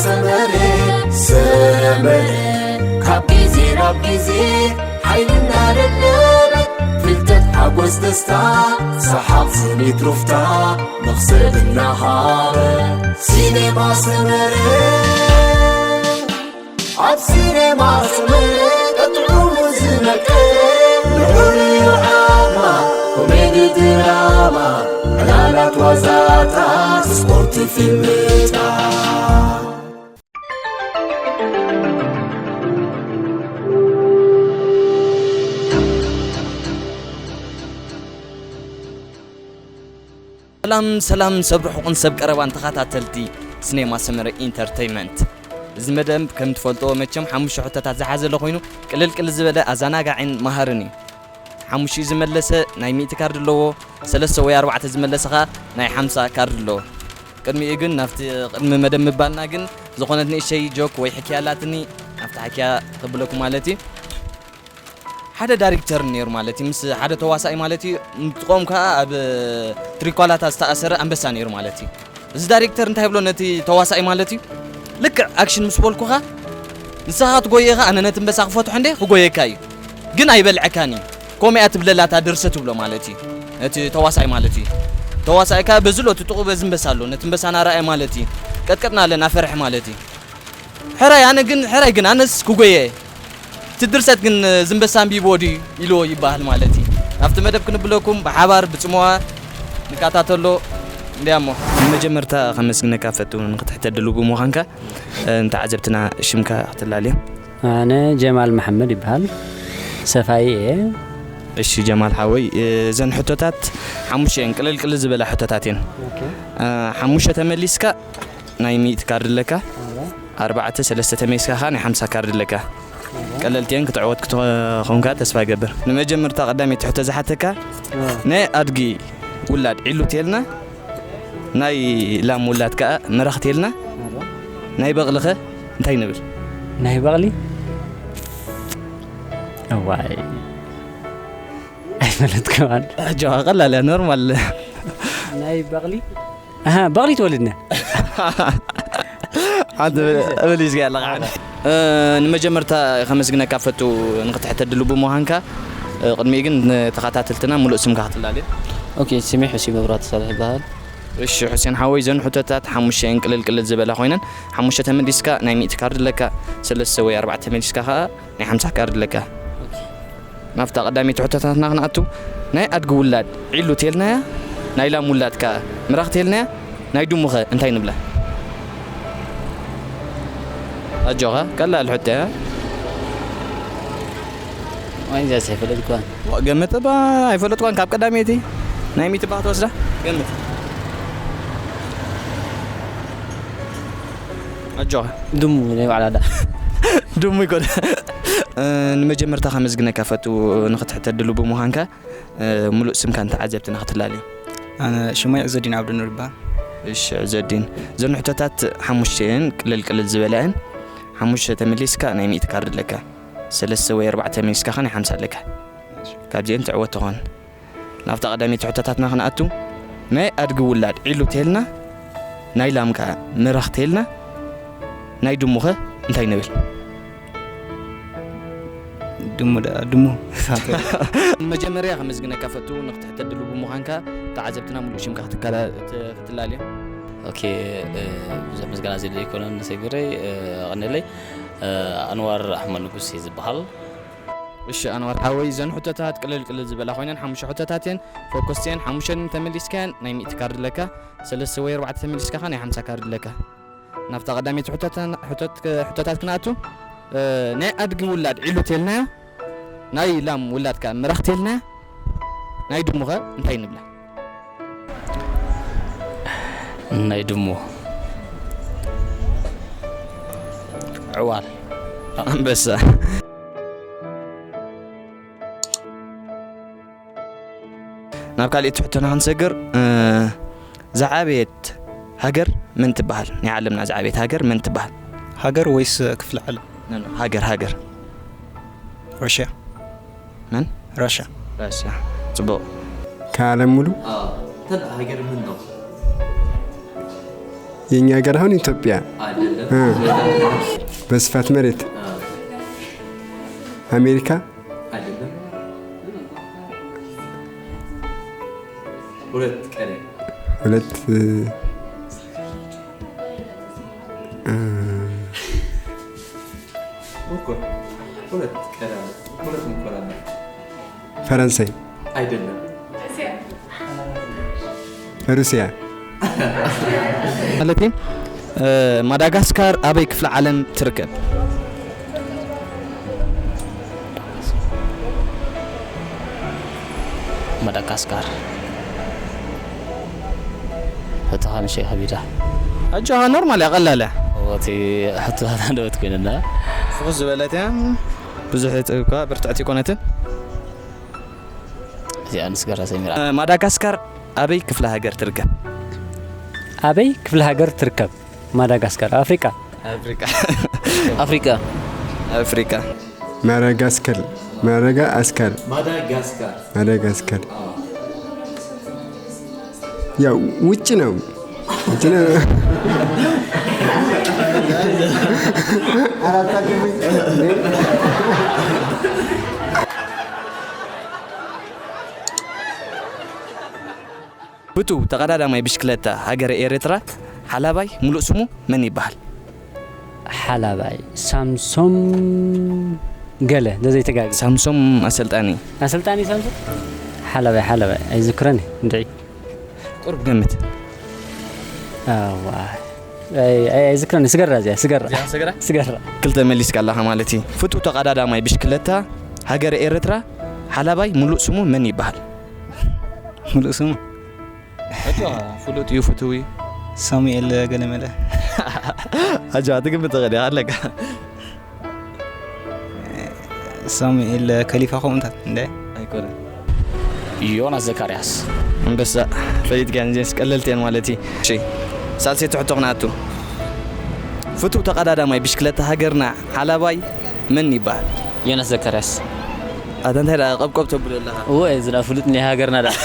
ሰመረ ሰመረ ካብ ግዜ ናብ ግዜ ሓይልና ለበበ ፍልጠት ሓጎስ ደስታ ሰሓቕ ስኒት ሩፍታ መኽሰብ እናሃበ ሲኔማ ሰመረ ኣብ ሲኔማ ሰመረ ቀጥዑ ዝመቀረ ንዑ ዓማ ኮሜዲ ድራማ ዕላላት ዋዛታት ስፖርት ፊልምታት ሰላም ሰላም ሰብ ርሑቕን ሰብ ቀረባን ተኸታተልቲ ስኔማ ሰመረ ኢንተርተይመንት። እዚ መደብ ከም ትፈልጥዎ መቸም ሓሙሽተ ሕቶታት ዝሓዘለ ኮይኑ ቅልል ቅልል ዝበለ ኣዘናጋዕን መሃርን እዩ። ሓሙሽተ ዝመለሰ ናይ ሚእቲ ካርድ ኣለዎ፣ ሰለስተ ወይ ኣርባዕተ ዝመለሰ ኸኣ ናይ ሓምሳ ካርድ ኣለዎ። ቅድሚኡ ግን ናብቲ ቅድሚ መደብ ምባልና ግን ዝኾነት ንእሸይ ጆክ ወይ ሕክያ ኣላትኒ ኣብቲ ሓክያ ክብለኩም ማለት እዩ። ሓደ ዳይሬክተር ነይሩ ማለት እዩ ምስ ሓደ ተዋሳኢ ማለት እዩ ምጥቆም ከዓ ኣብ ትሪኳላታ ዝተኣሰረ ኣንበሳ ነይሩ ማለት እዩ። እዚ ዳይሬክተር እንታይ ብሎ ነቲ ተዋሳኢ ማለት እዩ ልክዕ ኣክሽን ምስ በልኩኻ ንስኻ ክትጎየ ኢኻ ኣነ ነቲ ኣንበሳ ክፈትሖ እንደ ክጎየካ እዩ ግን ኣይበልዐካን እዩ። ከምኡ እያ ትብለላ እታ ድርሰት ትብሎ ማለት እዩ ነቲ ተዋሳኢ ማለት እዩ። ተዋሳኢ ከዓ በዚ ኣሎ እቲ ጥቑ በዚ ኣንበሳ ኣሎ ነቲ ኣንበሳ ናረኣየ ማለት እዩ ቀጥቀጥና ኣለና ፈርሒ ማለት እዩ። ሕራይ ኣነ ግን ሕራይ ግን ኣነስ ክጎየ እቲ ድርሰት ግን ዝንበሳ ኣንቢብዎ ድዩ ኢልዎ ይበሃል ማለት እዩ። ናብቲ መደብ ክንብለኩም ብሓባር ብፅሞዋ ንከታተሎ እንዲያሞ። ንመጀመርታ ከመስግነካ ፈቱ ንክትሕተ ድሉ ብምዃንካ ንተዓዘብትና ሽምካ ክትላለዮ። ኣነ ጀማል መሓመድ ይበሃል ሰፋይ እየ። እሺ ጀማል ሓወይ እዘን ሕቶታት ሓሙሽተ እየን ቅልል ቅልል ዝበላ ሕቶታት እየን። ሓሙሽተ ተመሊስካ ናይ ሚእቲ ካርድ ኣለካ። ኣርባዕተ ሰለስተ ተመሊስካ ከኣ ናይ ሓምሳ ካርድ ኣለካ። ቀለልቲ እየን ክትዕወት ክትኾንካ ተስፋ ይገብር። ንመጀመርታ ቀዳመይቲ ሕቶ ዝሓተካ ናይ ኣድጊ ውላድ ዒሉ ቴልና ናይ ላም ውላድ ከኣ ምራኽ ቴልና ናይ በቕሊ ኸ እንታይ ንብል? ናይ በቕሊ እዋይ ኣይፈለጥኩዋን። ኣጆኻ ቀላል እያ ኖርማል። ናይ በቕሊ ኣሃ በቕሊ ትወልድና ሓንቲ እብል እዩ ዝገ ኣለኻ ንመጀመርታ ከመስግነካ ፈቱ ንክትሕተ ድሉ ብምዃንካ ቅድሚኡ ግን ንተኸታተልትና ሙሉእ ስምካ ክትላለዩ ኦኬ ስሜ ሕሲ መብራት ሳልሕ ይበሃል እሺ ሑሴን ሓወይ ዘን ሕቶታት ሓሙሽተ እየን ቅልል ቅልል ዝበላ ኮይነን ሓሙሽተ ተመሊስካ ናይ ሚእቲ ካርድ ኣለካ ሰለስተ ወይ ኣርባዕተ ተመሊስካ ከዓ ናይ ሓምሳ ካርድ ኣለካ ናብታ ቀዳመይቲ ሕቶታትና ክንኣቱ ናይ ኣድጊ ውላድ ዒሉ ቴልናያ ናይ ላም ውላድ ከኣ ምራኽ ቴልናያ ናይ ድሙ ኸ እንታይ ንብላ ኣጆኻ ቀላል ሕቶ እያ ዋንዛ ዘይፈለጥኳን ገምት እባ ኣይፈለጥኳን ካብ ቀዳመይቲ ናይ ሚእቲ ባህ ትወስዳ ገምት ኣጆኻ ድሙ ናይ ባዕላ ዳ ድሙ ይኮነ ንመጀመርታ ከመስግነካ ፈቱ ንክትሕተ ድሉ ብምዃንካ ሙሉእ ስምካ ንተዓዘብትና ክትላሊ ኣነ ሽሞይ ዕዘዲን ኣብዱ ኑር ይበሃል እሺ ዕዘዲን እዘን ሕቶታት ሓሙሽተ እየን ቅልል ቅልል ዝበላ እየን ሓሙሽተ ተመሊስካ ናይ ሚእቲ ካርድ ኣለካ ሰለስተ ወይ ኣርባዕተ ተመሊስካ ከ ናይ ሓምሳ ኣለካ ካብዚአን ትዕወት ትኾን ናብታ ቀዳመይቲ ሕቶታትና ክንኣቱ ናይ ኣድጊ ውላድ ዒሉ ተልና ናይ ላም ከኣ ምራኽ ተልና ናይ ድሙ ኸ እንታይ ንብል ድሙ ደኣ ድሙ መጀመርያ ከመስግነካ ፈቱ ንክትሕተት ድሉ ብምዃንካ ተዓዘብትና ሙሉእ ሽምካ ክትላልዮ ኦኬ ብዙሕ ምስጋና ዘድልዮ ኣይኮነን ንሰይ ግረይ ቀንለይ ኣንዋር ኣሕመድ ንጉስ እየ ዝበሃል እሺ ኣንዋር ሓወይ እዘን ሕቶታት ቅልል ቅልል ዝበላ ኮይነን ሓሙሽተ ሕቶታት እየን ፎከስቲ እየን ሓሙሽተ ተመሊስካየን ናይ ሚእቲ ካርድ ኣለካ ሰለስተ ወይ ኣርባዕተ ተመሊስካ ከ ናይ ሓምሳ ካርድ ኣለካ ናብታ ቀዳመይቲ ሕቶታት ክንኣቱ ናይ ኣድጊ ውላድ ዒሉ ተልናዮ ናይ ላም ውላድ ከ ምራኽ ተልናዮ ናይ ድሙ ከ እንታይ ንብላ ናይ ድሙ ዕዋል ኣንበሳ ናብ ካልእ ትሕቶና ክንሰግር ዝዓበየት ሃገር መን ትበሃል? ናይ ዓለምና ዝዓበየት ሃገር መን ትበሃል? ሃገር ወይስ ክፍለ ዓለም? ሃገር ሃገር ራሽያ መን? ራሽያ ራሽያ ጽቡቕ ከዓለም ሙሉ ተን ሃገር ምን ነው የኛ ሀገር አሁን ኢትዮጵያ። እ። በስፋት መሬት አሜሪካ። ሁለት ቀለም። ሁለት፣ እ፣ እ፣ ሙኮር። ሁለት ቀለም። ሁለት ሙኮር አለ። ፈረንሳይ። አይደለም። ሩሲያ። ማለት፣ እ፣ ማዳጋስካር ኣበይ ክፍለ ዓለም ትርከብ? ማዳጋስካር። ሕቶኻ ንሸይ ከቢዳ። ሕቶኻ ኖርማል እያ፣ ቀላል እያ። እቲ ሕቶታት ኣንደበት ኮይነና። ፍኹስ ዝበለት እያ። ብዙሕ እኳ ብርትዕቲ ኣይኮነትን። እዚኣ ንስገራ ሰሚራ። እ፣ ማዳጋስካር ኣበይ ክፍለ ሃገር ትርከብ? ኣበይ ክፍለ ሃገር ትርከብ? ማዳጋስካር፣ ኣፍሪቃ። ኣፍሪቃ። ኣፍሪቃ። ኣፍሪቃ። ማዳጋስከር፣ ማዳጋስከር። ማዳጋስካር። ማዳጋስከር። ያው ውጭ ነው። ውጭ ነው። ብቱ ተቐዳዳማይ ብሽክለታ ሃገረ ኤርትራ ሓላባይ ሙሉእ ስሙ መን ይበሃል? ሓላባይ ሳምሶም ገለ፣ እንተዘይተጋግየ። ሳምሶም ኣሰልጣኒ። ኣሰልጣኒ ሳምሶም? ሓላባይ፣ ሓላባይ፣ ኣይዝክረን እየ፣ እንድዒ። ቁሩብ ገምት። ኣዋ። ኣይ፣ ኣይ፣ ኣይዝክረን፣ ስገራ እዚኣ፣ ስገራ። እዚኣ ስገራ? ስገራ። ክልተ መሊስካ ኣለኻ ማለት እዩ። ፍቱ ተቐዳዳማይ ብሽክለታ ሃገረ ኤርትራ ሓላባይ ሙሉእ ስሙ መን ይበሃል? ሙሉእ ስሙ? እቶ ፍሉጥ እዩ፣ ፍቱው እዩ። ሳሙኤል ገለመለ። ኣጆኻ፣ ትግምት ትኽእል ኢኻ፣ ኣለካ። ሳሙኤል ከሊፋ ከምኡታት እንደ ኣይኮነን። ዮናስ ዘካርያስ። ኣንበሳ፣ ፈሊጥካየን እዚኤንስ ቀለልቲ እየን ማለት እዩ። እሺ፣ ሳልሰይቲ ሕቶ ክንኣቱ። ፍቱው ተቐዳዳማይ ብሽክለታ ሃገርና ሓላባይ መን ይበሃል? ዮናስ ዘካርያስ። ኣታ እንታይ ደኣ ቀብቀብ ተብሎ ኣለኻ? እወ፣ እዚ ደኣ ፍሉጥ ናይ ሃገርና ደኣ።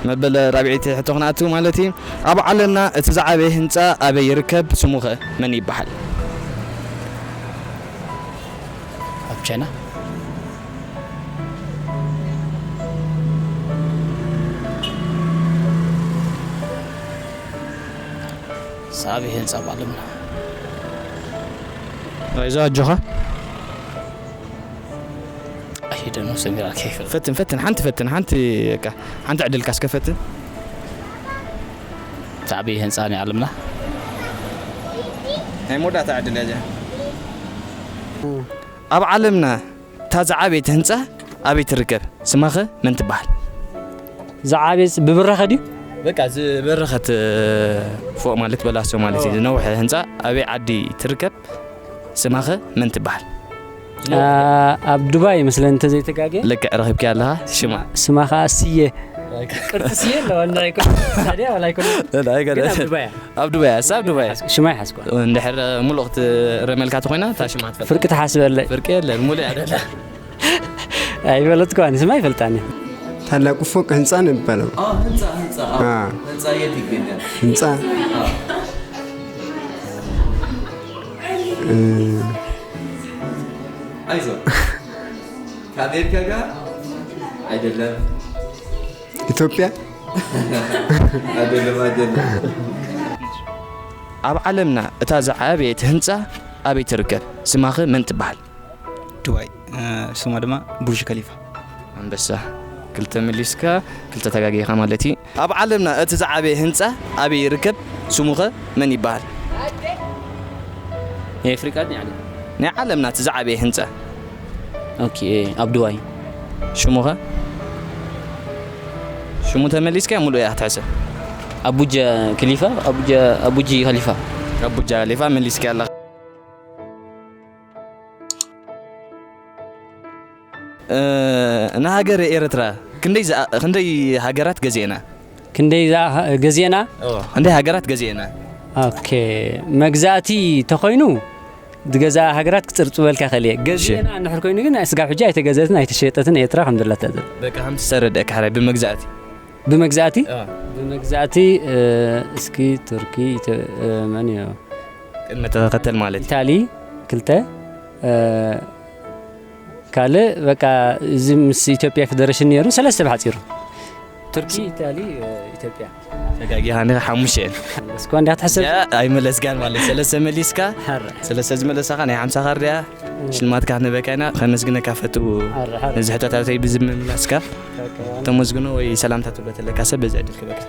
መበል ራብዐይቲ ሕቶ ክንኣቱ ማለት እዩ። ኣብ ዓለምና እቲ ዝዓበየ ህንጻ ኣበይ ይርከብ? ስሙ ኸ መን ይበሃል? ኣብ ቻይና። ዝዓበየ ህንጻ ኣብ ዓለምና። ኣይዞ ኣጆኻ። ኣይደኖ ሰሚራ ከይፈ- ፈትን፣ ፈትን፣ ሓንቲ ፈትን፣ ሓንቲ፣ በቃ፣ ሓንቲ ዕድልካ እስከ ፈትን። ዝዓበየ ህንጻ ናይ ዓለምና። ናይ መወዳእታ ዕድል እያ እዚኣ። ኣብ ዓለምና እታ ዝዓበየት ህንጻ ኣበይ ትርከብ? ስማኸ መን ትበሃል? ዝዓበየት ብብራኸ ድዩ? በቃ፣ ዝበረኸት፣ ፎቕ ማለት በላሶ ማለት እዩ። ኦ። ዝነውሐ ህንጻ ኣበይ ዓዲ ትርከብ? ስማኸ መን ትበሃል? ኣ-፣ ኣብ ዱባይ መስለኒ እንተዘይተጋግየ። ልክዕ ረኺብኪ ኣለኻ። ሽማ? ስማ ኸኣ ስየ። ቅርጺ ስየ ኣለዋ፣ እንዳ ኣይኮነ። ታዲያ ዋላ ኣይኮነ። እንዳ ኣይኮነ። ግን ኣብ ዱባይ እያ። ኣብ ዱባይ እያ፣ እሳ ኣብ ዱባይ እያ። ሽማ ይሓዝኳ። እንድሕር ሙሉእ ክትረመልካ ተኾይና፣ እታ ሽማ ትፈልጥ። ፍርቂ ትሓስበለይ። ፍርቂ የለን፣ ሙሉእ እያ ደላ። ኣይፈለጥኳን፣ ስማ ይፈልጣኒ። ታላቁ ፎቅ ህንፃ ነው የሚባለው። አ፣ ህንፃ፣ ህንፃ፣ አ፣ አ። ህንፃ የት ይገኛል? ህንፃ፣ አ። እ፣ አይዞህ። ከአሜሪካ ጋር አይደለም። ኢትዮጵያ? አይደለም፣ አይደለም። ኣብ ዓለምና እታ ዝዓበየት ህንፃ ኣበይ ትርከብ? ስማኸ መን ትበሃል? ዱባይ፣ እ፣ ስማ ድማ ቡርጅ ከሊፋ። ኣንበሳ። ክልተ መሊስካ፣ ክልተ ተጋጊኻ ማለት እዩ። ኣብ ዓለምና እቲ ዝዓበየ ህንጻ ኣበይ ይርከብ? ስሙኸ መን ይበሃል? ናይ ኣፍሪቃ ናይ ዓለም? ናይ ዓለምና እቲ ዝዓበየ ህንጻ። ኦኬ፣ ኣብ ዱባይ። ሽሙኸ? ሽሙ ተመሊስካ ሙሉእ እያ ክትሕሰብ። ኣቡጃ ከሊፋ፣ ኣቡጃ፣ ኣቡጂ ከሊፋ። ኣቡጃ ከሊፋ መሊስካ ኣለኻ። እ፣ ንሃገር ኤርትራ ክንደይ ዝኣ-፣ ክንደይ ሃገራት ገዚእና? ክንደይ ዝኣ-፣ ገዚእና? ኦ፣ ክንደይ ሃገራት ገዚእና? ኦኬ፣ መግዛእቲ ተኾይኑ ዝገዝኣ ሃገራት ክጽርጽበልካ ይኽእል እየ። ገዚእና እንድሕር ኮይኑ ግን ናይ ስጋብ ሕጂ ኣይተገዘትን ኣይተሸጠትን ኤርትራ ከም ዘላ ትዛረብ። በቃ ከምቲ ዝተረድአካ ሕራይ ብመግዛእቲ። ብመግዛእቲ? ኣዎ። ብመግዛእቲ፣ እ፣ እስኪ ቱርኪ፣ ኢትዮ-፣ እ፣ መን እዩ? ቅድመ ተኸተል ማለት እዩ። ኢታሊ፣ ክልተ፣ እ፣ ካልእ በቃ እዚ ምስ ኢትዮጵያ ፌደሬሽን ነይሩ፣ ሰለስተ ብሓጺሩ። ቱርኪ፣ ኢታሊ፣ እ፣ ኢትዮጵያ። ተጋጊኻ እንዲኻ፣ ሓሙሽተ እየን። እስኮ እንዲያ ትሕስብ። ያ፣ ኣይመለስካን ማለት፣ ሰለስተ መሊስካ። ሓረ። ሰለስተ ዝመለሳኻ ናይ ሓምሳ ካርድያ ሽልማትካ ክንህበካ ኢና። ከመስግነካ ፈቱ። ሓረ፣ ሓረ። ነዚ ሕቶታተይ ብዝምምላስካ ኦኬ። ተመስግኖ ወይ ሰላምታ ትብሎ ተለካ ሰብ በዚ ዕድል ክበካ።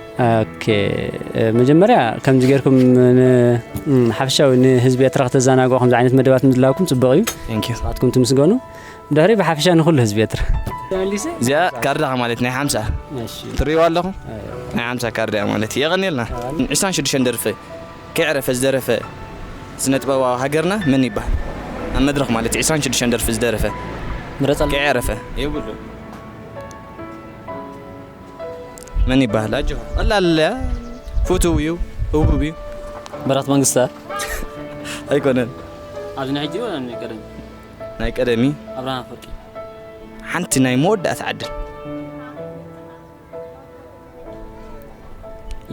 ኦኬ፣ እ፣ መጀመርያ ከምዚ ጌርኩም ን-፣ ም፣ ሓፈሻዊ ንህዝቢ ኤርትራ ከተዘናግዑ ከምዚ ዓይነት መደባት ምድላውኩም ጽቡቕ እዩ። Thank you። ንስኻትኩም ትምስገኑ። ድሕሪ ብሓፈሻ ንኹሉ ህዝቢ ኤርትራ። ተመሊሰ? እዚኣ ካርዳኻ ማለት ናይ ሓምሳ እሺ። ትርእይዋ ኣለኹም? ኣይ። ናይ ሓምሳ ካርዳ እያ ማለት እዩ። የቐንየልና። ኣይ። ዕስራን ሽዱሽተን ደርፊ ከይዕረፈ ዝደረፈ ስነ ጥበባዊ ሃገርና መን ይበሃል? ኣብ መድረኽ ማለት እዩ። ዕስራን ሽዱሽተን ደርፊ ዝደረፈ ምረጸልና። ከይዕረፈ የብሉ። መን ይበሃል? ኣጆኻ። ቀላል እያ። ፍቱው እዩ። ህቡብ እዩ። ብራት መንግስታ። ኣይኮነን። ኣብዚ ናይ ሕጂ ድዩ ወላ ናይ ቀደም? ናይ ቀደም እዩ። ኣብርሃም ኣፈወርቂ። ሓንቲ ናይ መወዳእታ ዕድል።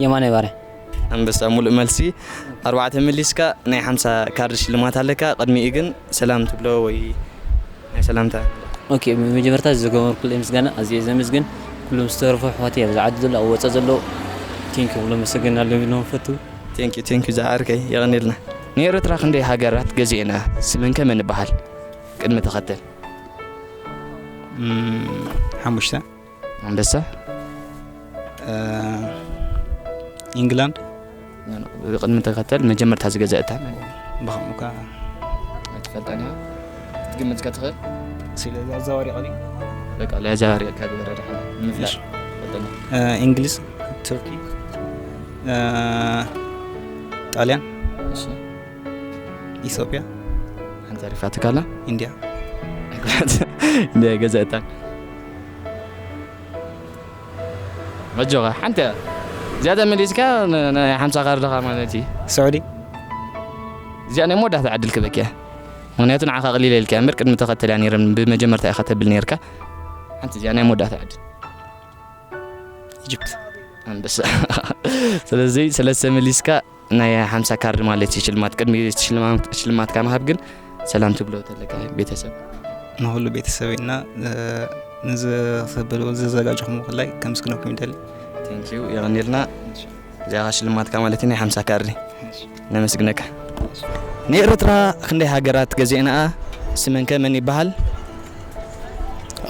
የማነ ባርያ። ኣንበሳ፣ ሙሉእ መልሲ። ኣርባዕተ መሊስካ ናይ ሓምሳ ካርድ ሽልማት ኣለካ። ቅድሚኡ ግን ሰላም ትብሎ ወይ ናይ ሰላምታ? ኦኬ፣ ብመጀመርታ ዝገበርኩለይ ምስጋና ኣዝየ ዘመስግን። ኩሎም ዝተረፉ ኣሕዋተይ ኣብዚ ዓዲ ዘሎ፣ ኣብ ወጻኢ ዘሎ፣ ቴንኪ ክብሎም ኣመሰግን ኣለዎም ኢሎም ፈቱ። ቴንኪ፣ ቴንኪ ዝዓርከይ፣ የቐንየልና። ንኤርትራ ክንደይ ሃገራት ገዚእና? ስመን ከ መን ይበሃል? ቅድሚ ተኸተል። እም፣ ሓሙሽተ። ኣንበሳ። እ፣ ኢንግላንድ። ቅድሚ ተኸተል መጀመርታ ዝገዘእታ መን? ብኸምኡ ከ ኣይትፈልጣን እያ። ክትግምት ከ ትኽእል? ስለ ኣዘዋዋሪ ቀሊ። በቃ፣ ለኣዘዋዋሪ እካ ግበረ ደሓን ንምፍላጥ። እሺ። ፈልጠና። እ፣ እንግሊዝ፣ ቱርኪ፣ እ፣ ጣልያን፣ እሺ። ኢትዮጵያ። ሓንቲ ተሪፋትካ ኣላ? ኢንድያ። ኣይኮነት። ኢንድያ ገዘእታ። ኣጆኻ፣ ሓንቲ እያ። እዚኣ ተመሊስካ ን-፣ ናይ ሓምሳ ካርድኻ ማለት እዩ። ስዑዲ። እዚኣ ናይ መወዳእታ ዕድል ክበኪያ። ምኽንያቱ ንዓኻ ኣቕሊለ ኢልካ እምበር ቅድሚ ተኸተል እያ ነይረ፣ ብመጀመርታ ኢኻ ተብል ነይርካ። ሓንቲ እዚኣ ናይ መወዳእታ ዕድል። ኢጅፕት። ኣንበሳ። ስለዚ ሰለስተ መሊስካ ናይ ሓምሳ ካርድ ማለት እዩ ሽልማት። ቅድሚ ሽልማት፣ ሽልማትካ ምሃብ ግን ሰላም ትብሎ ተለካ ቤተሰብ? ንኹሉ ቤተሰበይና፣ እ፣ ንዚ ክተብልዎ ዘዘጋጀኹም ኩላይ ከምስግነኩም ይደሊ። Thank you፣ የቐንየልና። እዚኣ ሽልማትካ ማለት እዩ፣ ናይ ሓምሳ ካርድ። ነመስግነካ። ንኤርትራ ክንደይ ሃገራት ገዚእናኣ? ስመንከ መን ይበሃል?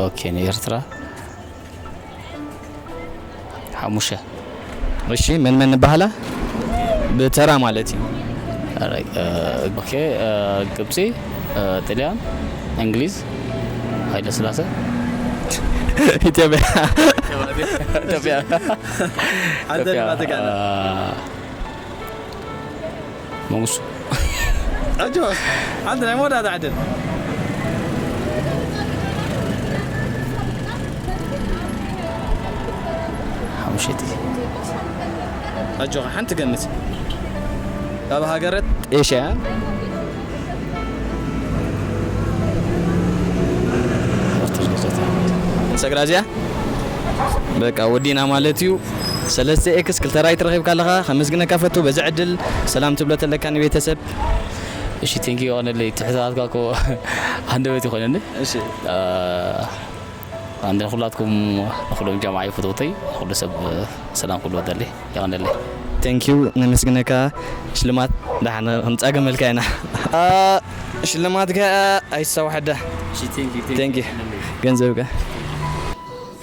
ኦኬ፣ ንኤርትራ ሓሙሽተ። እሺ፣ መን መን ንበሃላ? ብተራ ማለት እዩ። ኣራይ፣ እ፣ ኦኬ፣ እ፣ ግብጺ፣ እ፣ ጥልያን፣ እንግሊዝ፣ ሃይለ ስላሴ። ኢትዮጵያ። ኢትዮጵያ። ኢትዮጵያ። እ፣ መንግስቱ። ኣጆ፣ ሓንቲ ናይ መወዳእታ ዕድል። ሓሙሽተ። ኣጆኻ፣ ሓንቲ ገምት። ካብ ሃገራት ኤሽያ። ሰግራ እዚኣ? በቃ ወዲና ማለት እዩ። ሰለስተ ኤክስ ክልተ ራይት ረኺብካ ኣለኻ። ከመስግነካ ፈቱ። በዚ ዕድል ሰላም ትብሎ ተለካ ንቤተሰብ። እሺ፣ ቴንኪ፣ የቐነለይ። ትሕትናትካ እኮ ኣንደበት ይኾነኒ። እሺ። አ፣ ኣንደ ንኹላትኩም፣ ንኹሎም ጀማዓ ይፈትወተይ፣ ንኹሉ ሰብ ሰላም ክብሎ ደሊ፣ የቐነለይ። ቴንኪዩ፣ ነመስግነካ። ሽልማት ደሓን ክንጻገመልካ ኢና። አ፣ ሽልማትካ ኣይሳው ሓዳ። እሺ፣ ቴንኪዩ፣ ቴንኪዩ። ቴንኪዩ። ገንዘብካ።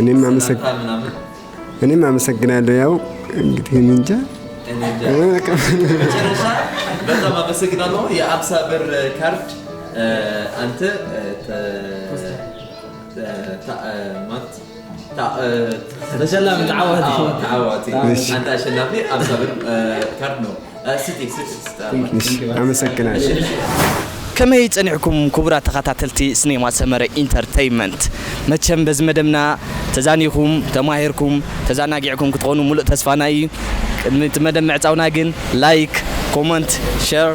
እኔም አመሰግ-፣ ምናምን እኔም አመሰግናለሁ። ያው እንግዲህ እኔ እንጃ። እኔ እንጃ። መጨረሻ በጣም አመሰግናለሁ። የአምሳ ብር ካርድ፣ እ፣ አንተ፣ እ፣ ተ-፣ ተ-፣ ተ-፣ እ፣ ማት-፣ ታ-፣ እ፣ ተሸላሚ፣ ተዓዋቲ። አዎ፣ ተዓዋቲ። እሺ። አንተ አሸናፊ አምሳ ብር፣ እ፣ ካርድ ነው። እ፣ ስቲ፣ ስቲ፣ ስቲ። እሺ፣ አመሰግናለሁ። ከመይ ጸኒሕኩም ክቡራት ተኸታተልቲ ስኔማ ሰመረ ኢንተርተይንመንት? መቸም በዚ መደብና ተዛኒኹም፣ ተማሂርኩም፣ ተዛናጊዕኩም ክትኾኑ ሙሉእ ተስፋና እዩ። ቅድሚ እቲ መደብ ምዕጻውና ግን ላይክ፣ ኮመንት፣ ሸር፣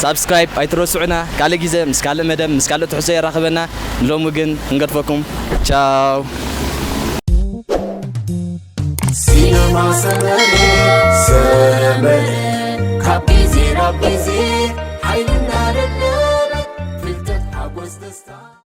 ሳብስክራይብ ኣይትረስዑና። ካልእ ግዜ ምስ ካልእ መደብ ምስ ካልእ ትሕዞ የራኽበና። ንሎሚ ግን ክንገድፈኩም። ቻው። ሲነማ ሰመረ ሰመረ ካብ ግዜ ናብ ግዜ